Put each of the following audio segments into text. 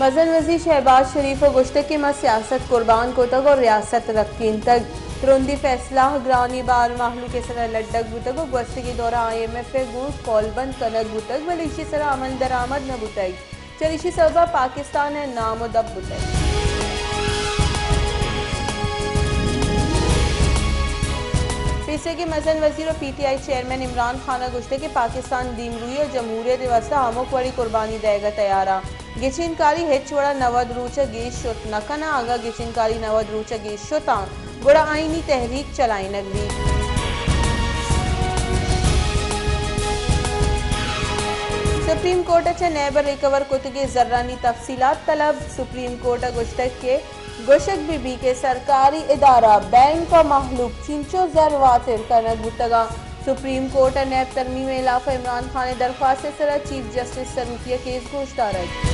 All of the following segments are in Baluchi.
مزن وزیر شہباز شریف ءَ گوشتگ کہ ما سیاست قربان کتگ ءُ ریاست رکینتگ۔ ترندی فیصلہ گرانی بار مہلوک ءِ سرا لڈگ بوتگ ءُ گوستگیں دور ءَ آئی ایم ایف ءَ گوں کولبند کنگ بوتگ، بلے ایشی ءِ سرا عمل درآمد نہ بوتگ۔ چریشی سبب ءَ پاکستان ءِ نام ءُ دپ بوتگ۔ پیسریگیں مزن وزیر ءُ P T I chairman Imran Khan ءَ گوشتگ کہ پاکستان دیمروئی ءُ جمہوریت ءِ واستہ ہمک وڑیں قربانی دئیگ ءَ تیار اِنت۔ گچین کاری ہچ وڑ ءَ نود روچ ءَ گیش شت نہ کناں، اگاں گچین کاری نود روچ ءَ گیش شتاں، گڑا آئینی تحریک چلائینگ بیت۔ سپریم کورٹ ءَ چہ نیب ءَ ریکور کتگیں زرانی تفصیلات طلب۔ سپریم کورٹ ءَ گوشتگ کہ گوشگ بہ بیت کہ سرکاری ادارہ، بینک ءُ مہلوک چنچو زر واتر کنگ بوتگ اَنت۔ سپریم کورٹ ءَ نیب ترمیم ءِ ہلاف ءَ عمران خان ءِ درخواست ءِ سرا چیف جسٹس سروکی ءِ کیس گوش دارگ۔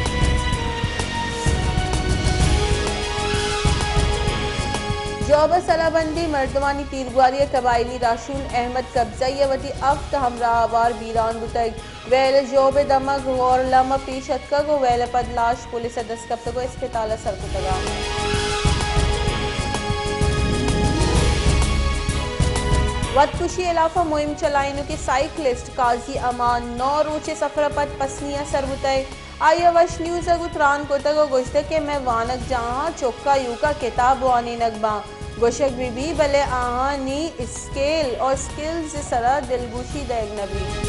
ژوب ءِ سلاہ بندیں مردمانی تیرگواری ءَ قبائلی راہشون احمد کبزئی ءَ وتی ہفت ہمراہ ہوار بیران بوتگ۔ ویل ژوب ءِ دمگ غور لمح ءَ پیش اتکگ ءُ ویل ءَ پد لاش پولیس ءِ دست کپتگ ءُ اسپتال ءَ سر کتگ اَنت۔ وتکشی ءِ ہلاف ءَ مہم چلائینوکیں سائیکلسٹ قاضی امان نو روچ ءِ سفر ءَ پد پسنی ءَ سر بوتگ۔ آئی ءَ وش نیوز ءَ گوں تران کتگ ءُ گوشتگ کہ مئے وانگجاہاں چک ءَ ایوک ءَ کتاب وانینگ باں۔ گوشگ بہ بیت، بلے آہانی اسکیل ءُ اسکلز ءِ سرا دلگوشی دئیگ نہ بیت۔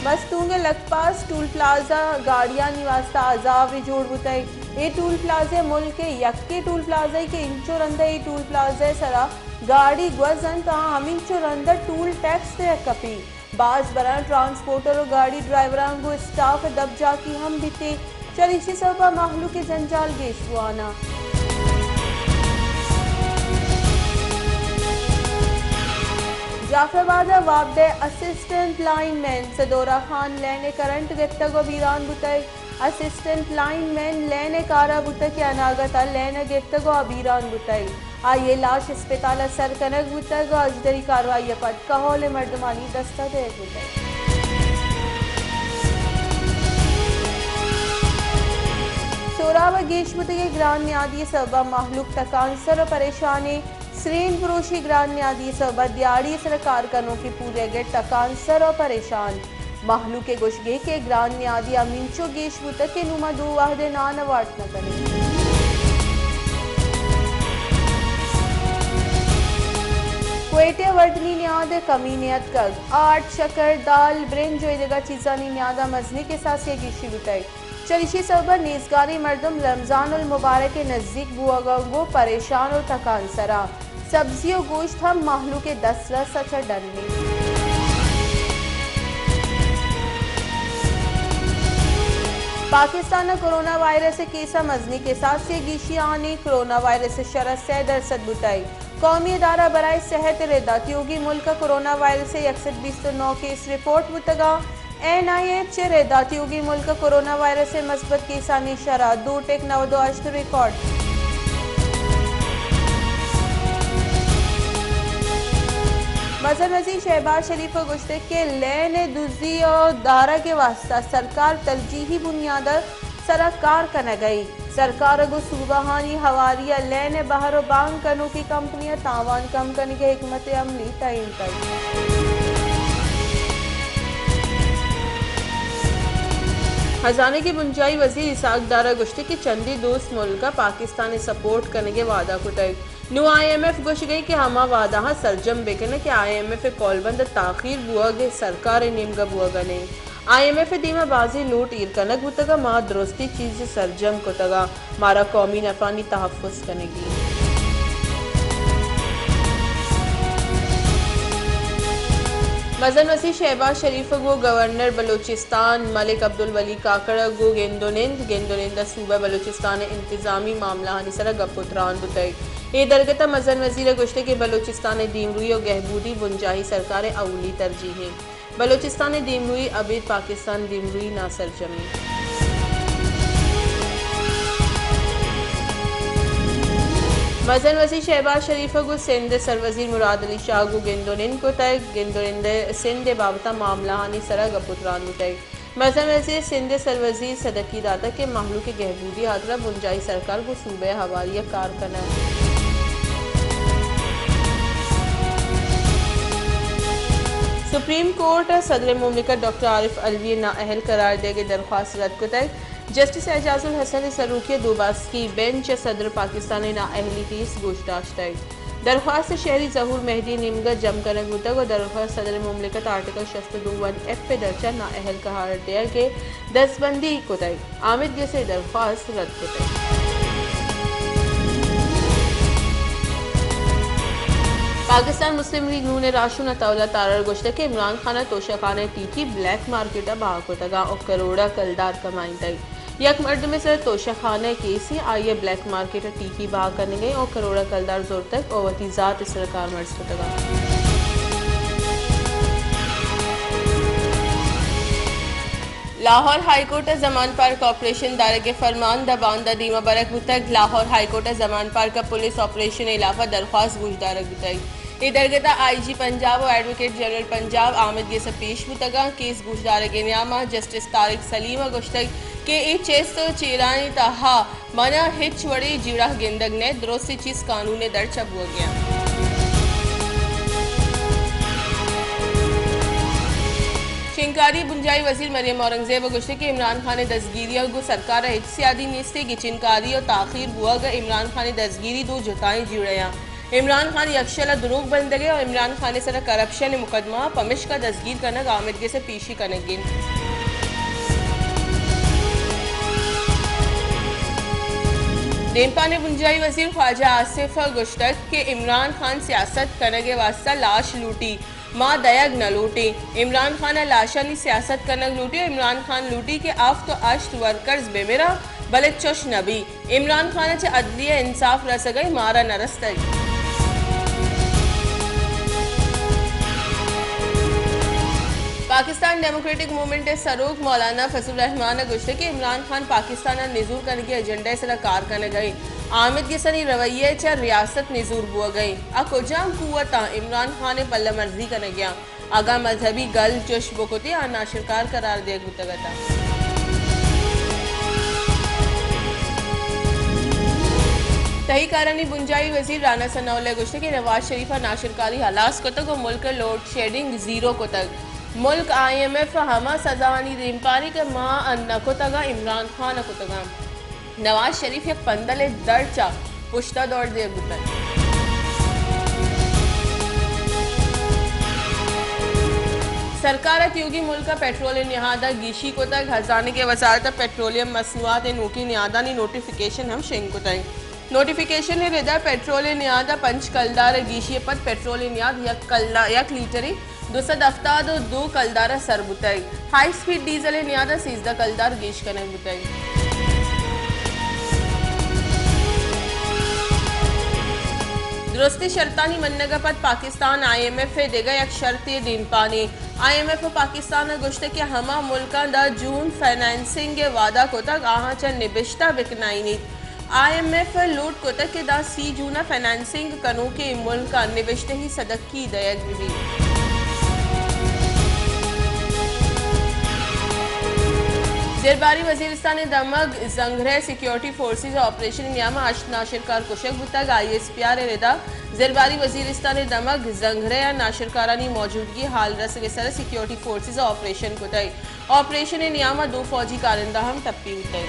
مستونگ ءِ لکھ پاس ٹول پلازہ گاڑیانی واستہ عذابے جوڑ بوتگ۔ اے ٹول پلازہ ملک ءِ یکیں ٹول پلازہ کہ انچو رند ءَ اے ٹول پلازہ ءِ سرا گاڑی گوز اَنت، آ ہمینچو رند ءَ ٹول ٹیکس دئیگ کپیت۔ باز براں ٹرانسپورٹر ءُ گاڑی ڈرائیوراں گوں اسٹاف ءِ دبجاکی ہم بیت۔ چریشی سبب ءَ مہلوک ءِ جنجال گیش بوان اَنت۔ جعفر آباد ءَ وابڈ ءِ اسسٹنٹ لائن مین سدورہ خان لین ءِ کرنٹ گپتگ ءُ بیران بوتگ۔ اسسٹنٹ لائن مین لین ءِ کار ءَ بوتگ کہ اناگت ءَ لین ءَ گپتگ ءُ آ بیران بوتگ۔ آئی ءِ لاش اسپتال ءَ سر کنگ بوتگ ءُ اژدری کاروائی ءَ پد کہول ءِ مردمانی دست ءَ دئیگ بوتگ۔ سوراب ءَ گیش بوتگیں گران نیادی ءِ سبب ءَ مہلوک تکانسر ءُ پریشان اِنت۔ سرین پروشی گران نیادی ءِ سبب ءَ دیہاڑی ءِ سر ءَ کار کنوکیں پوریگ ءِ ٹکانسر ءُ پریشان۔ مہلوک ءِ گوشگ اِنت کہ گران نیادی ہمینچو گیش بوتگ کہ نوں ما دو وہد ءِ نان ءَ وارت نہ کنیں۔ کوئٹہ ءَ وردنی نیاد ءِ کمی نیتکگ، آرٹ، شکر، دال، برنج ءُ ایدگہ چیزانی نیاد ءَ مزنیں کساسے ءَ گیشی بوتگ۔ چریشی سبب ءَ نیزگاریں مردم رمضان المبارک ءِ نزیک بوہگ ءَ گوں پریشان ءُ تکانسر اَنت۔ سبزی ءُ گوشت ہم مہلوک ءِ دسترس ءَ چہ ڈن اِنت۔ پاکستان ءَ کرونا وائرس ءِ کیس ءَ مزنیں کساسے ءَ گیشی آنی، کرونا وائرس ءِ شرح سئے درسد بوتگ۔ قومی ادارہ برائے صحت ءِ ردا تیوگیں ملک ءَ کرونا وائرس ءِ یک سد بیست ءُ نو کیس رپورٹ بوتگ اَنت۔ این آئی ایچ ءِ ردا تیوگیں ملک ءَ کرونا وائرس ءِ مثبت کیسانی شرح دو ٹک نود ءُ ہشت ریکارڈ۔ مزن وزیر شہباز شریف ءَ گوشتگ کہ لین ءِ دزی ءُ دارگ ءِ واستہ سرکار ترجیحی بنیاد ءِ سرا کار کنگ ءَ اِنت۔ سرکار ءَ گوں صوبہانی ہواری ءَ لین ءِ بہر ءُ بانگ کنوکیں کمپنی ءِ تاوان کم کنگ ءِ حکمت عملی تعین کتگ۔ ہزانگ ءِ بنجاہی وزیر اسحاق ڈار ءَ گوشتگ کہ چندے دوست ملک ءَ پاکستان ءِ سپورٹ کنگ ءِ وعدہ کتگ۔ نوں آئی ایم ایف گوشگ ءَ اِنت کہ ہما وعدہاں سرجم بہ کن اَنت کہ آئی ایم ایف ءِ کولبند ءِ تاخیر بوہگ ءَ سرکار ءِ نیمگ ءَ بوہگ ءَ نہ اِنت۔ آئی ایم ایف ءِ دیم ءَ بازیں لوٹ ایر کنگ بوتگ ءُ ما درستیں چیز سرجم کتگ ءُ مارا قومی نفعانی تحفظ کنگی اِنت۔ مزن وزیر شہباز شریف ءَ گوں گورنر بلوچستان ملک عبدالولی کاکڑ ءَ گوں گند ءُ نند، گند ءُ نند ءَ صوبہ بلوچستان ءِ انتظامی معاملہانی سرا گپ ءُ تران بوتگ۔ اے درگت ءَ مزن وزیر ءَ گوشتگ کہ بلوچستان ءِ دیمروئی ءُ گہبودی بنجاہی سرکار ءِ اولی ترجیح اِنت۔ بلوچستان ءِ دیمروئی ابید پاکستان ءِ دیمروئی ءِ ناسرجمی اِنت۔ مزن وزیر شہباز شریف ءَ گوں سندھ ءِ سروزیر مراد علی شاہ ءَ گوں گند ءُ نند کتگ۔ گند ءُ نند ءَ سندھ ءِ بابت ءَ معاملہانی سر ءَ گپ ءُ تران بوتگ۔ مزن وزیر سندھ ءِ سروزیر ءَ سدکی داتگ کہ مہلوک ءِ گہبودی ءِ ہاترا بنجاہی سرکار گوں صوبہ ءِ ہواری ءَ کار کنگ۔ سپریم کورٹ ءَ صدر مملکت ڈاکٹر عارف علوی ءِ نااہل قرار دیگ ءِ درخواست رد کتگ۔ جسٹس اعجاز الحسن ءِ سروکی ءِ دو باسکی بینچ ءَ صدر پاکستان ءِ نااہلی کیس گوش داشتگ۔ درخواست شہری ظہور مہدی ءِ نیمگ ءَ جم کنگ بوتگ ءُ درخواست صدر مملکت آرٹیکل شست ءُ دو ون ایف ءِ درچ ءَ نااہل قرار دیگ ءِ دزبندی کتگ۔ آمید گس ءِ درخواست رد کتگ۔ پاکستان مسلم لیگ نون ءِ راہشون عطاء اللہ تارڑ ءَ گوشتگ کہ عمران خان ءَ توشہ خانہ ءِ ٹیکی بلیک مارکیٹ ءَ بہا کتگ ءُ کروڑ ءَ کلدار کمائینتگ۔ یک مردمے سر ءَ توشہ خانہ ءِ کیسے، آئی ءَ بلیک مارکیٹ ءَ ٹیکی بہا کنگ ءَ ءُ کروڑ ءَ کلدار زرتگ ءُ وتی ذات ءِ سر ءَ کارمرز کتگ اَنت۔ لاہور ہائی کورٹ ءَ زمان پارک ءَ آپریشن دارگ ءِ فرمان داں باندا دیم ءَ برگ بوتگ۔ لاہور ہائی کورٹ ءَ زمان پارک ءَ پولیس آپریشن ءِ ہلاپ ءَ درخواست گوشدارگ بوتگ۔ اے درگت ءَ آئی جی پنجاب ءُ ایڈووکیٹ جنرل پنجاب آمید گس ءَ پیش بوتگ اَنت۔ کیس گوشدارگ ءِ نیام ءَ جسٹس طارق سلیم ءَ گوشتگ کہ اے چست ءُ چیرانی تہا من ءَ ہچ وڑیں جیڑہ گندگ نئیت، درستیں چیز قانون ءِ درچ ءَ بوگ ءَ اَنت۔ شنگکاری ءِ بنجاہی وزیر مریم اورنگزیب ءَ گوشتگ کہ عمران خان ءِ دزگیری ءَ گوں سرکار ءَ ہچ سیادی نیست، گچینکاری ءُ تاخیر بوگ ءَ عمران خان ءِ دزگیری دو جتائیں جیڑہ اَنت۔ عمران خان یکشل ءَ دروگ بندگ ءَ ءُ عمران خان ءِ سر ءَ کرپشن ءِ مقدمہ اَنت، پمشکا دزگیر کنگ آمید گس ءِ پیشی کنگ اِنت۔ دیمپان ءِ بنجاہی وزیر خواجہ آصف ءَ گوشتگ کہ عمران خان سیاست کنگ ءِ واستہ لاش لوٹی، ما دئیگ نہ لوٹیں۔ عمران خان ءَ لاشانی سیاست کنگ لوٹی ءُ عمران خان لوٹی کہ ہفت ءُ ہشت ورکرز بہ مراں، بلے چش نہ بی۔ عمران خان ءَ چہ عدلیہ ءُ انصاف رسگ ءَ مارا نہ رستگ۔ پاکستان ڈیموکریٹک موومنٹ ءِ سروک مولانا فضل الرحمان ءَ گوشتگ کہ عمران خان پاکستان ءَ نزور کنگی ایجنڈا ءِ سرا کار کنگ ءَ اِنت۔ آمید گسانی رویہ ءَ چہ ریاست نزور بوگ ءَ اِنت۔ آ کجام قوت اَنت؟ عمران خان ءِ پلہ مرزی کنگ ءَ اَنت۔ اگاں مذہبی گل چش بکتیں، آ ناشرکار قرار دیگ بوتگ اَتاں۔ تہی کارانی بنجاہی وزیر رانا ثناء اللہ ءَ گوشتگ کہ نواز شریف ءَ ناشرکاری ہلاس کتگ ءُ ملک ءِ لوڈ شیڈنگ زیرو کتگ۔ ملک آئی ایم ایف ءِ ہما سزاہانی دیمپان اِنت کہ ما ءَ نہ کتگ ءُ عمران خان ءَ کتگ اَنت۔ نواز شریف یک پندل ءِ درچ ءَ پشت ءَ دور دیگ بوتگ۔ سرکار ءَ تیوگیں ملک ءَ پٹرول ءِ نہاد ءَ گیشی کتگ۔ ہزانگ ءِ وزارت ءَ پٹرولیم مصنوعات ءِ نوکیں نہادانی نوٹیفکیشن ہم شنگ کتگ۔ نوٹیفکیشن ءِ رد ءَ پٹرول ءِ نہاد ءَ پنچ کلدار ءِ گیشی ءَ پد پٹرول ءِ نہاد یک کلدار، یک لیٹرے دو سد ہفتاد ءُ دو کلدار ءَ سر بوتگ۔ ہائی اسپیڈ ڈیزل ءِ نیاد ءَ سیزدہ کلدار گیش کنگ بوتگ۔ درستیں شرطانی منگ ءَ پد پاکستان آئی ایم ایف ءِ دگہ یک شرطے دیمپان اِنت۔ آئی ایم ایف ءَ پاکستان ءَ گوشتگ کہ ہما ملکاں داں جون فنانسنگ ءِ وعدہ کتگ، آہاں چہ نبشتہ بکنائینیت۔ آئی ایم ایف ءَ لوٹ کتگ کہ داں سی جون ءَ فنانسنگ کنوکیں ملکاں نبشتہی سدکی دئیگ بہ بیت۔ زرباری وزیرستان ءِ دمگ زنگرہ ءَ سیکورٹی فورسز ءِ آپریشن ءِ نیام ءَ ہشت ناشرکار کشگ بوتگ۔ آئی ایس پی آر ءِ رد ءَ زرباری وزیرستان ءِ دمگ زنگرہ ءَ ناشرکارانی موجودگی ءِ ہال رسگ ءِ سر ءَ سیکورٹی فورسز ءَ آپریشن کتگ۔ آپریشن ءِ نیام ءَ دو فوجی کارندہ ہم ٹپی بوتگ۔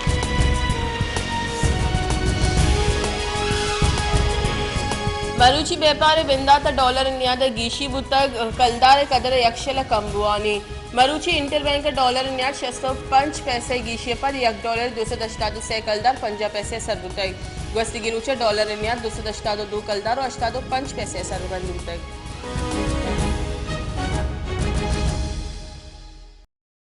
مروچی بیپار ءِ بندات ءَ ڈالر ءِ نیاد ءَ گیشی بوتگ، کلدار ءِ قدر ءَ یکشل ءَ کم بوان اِنت۔ مروچی انٹر بینک ءَ ڈالر ءِ نیاد شست ءُ پنچ پیسہ ءِ گیشی ءَ پد یک ڈالر ءَ دو سد ہشتاد ءُ سے کلدار پنجاہ پیسہ ءَ سر بوتگ۔ گوستگیں روچ ءَ ڈالر ءِ نیاد دو سد ہشتاد ءُ دو کلدار ءُ ہشتاد ءُ پنچ پیسہ ءَ سر بند بوتگ۔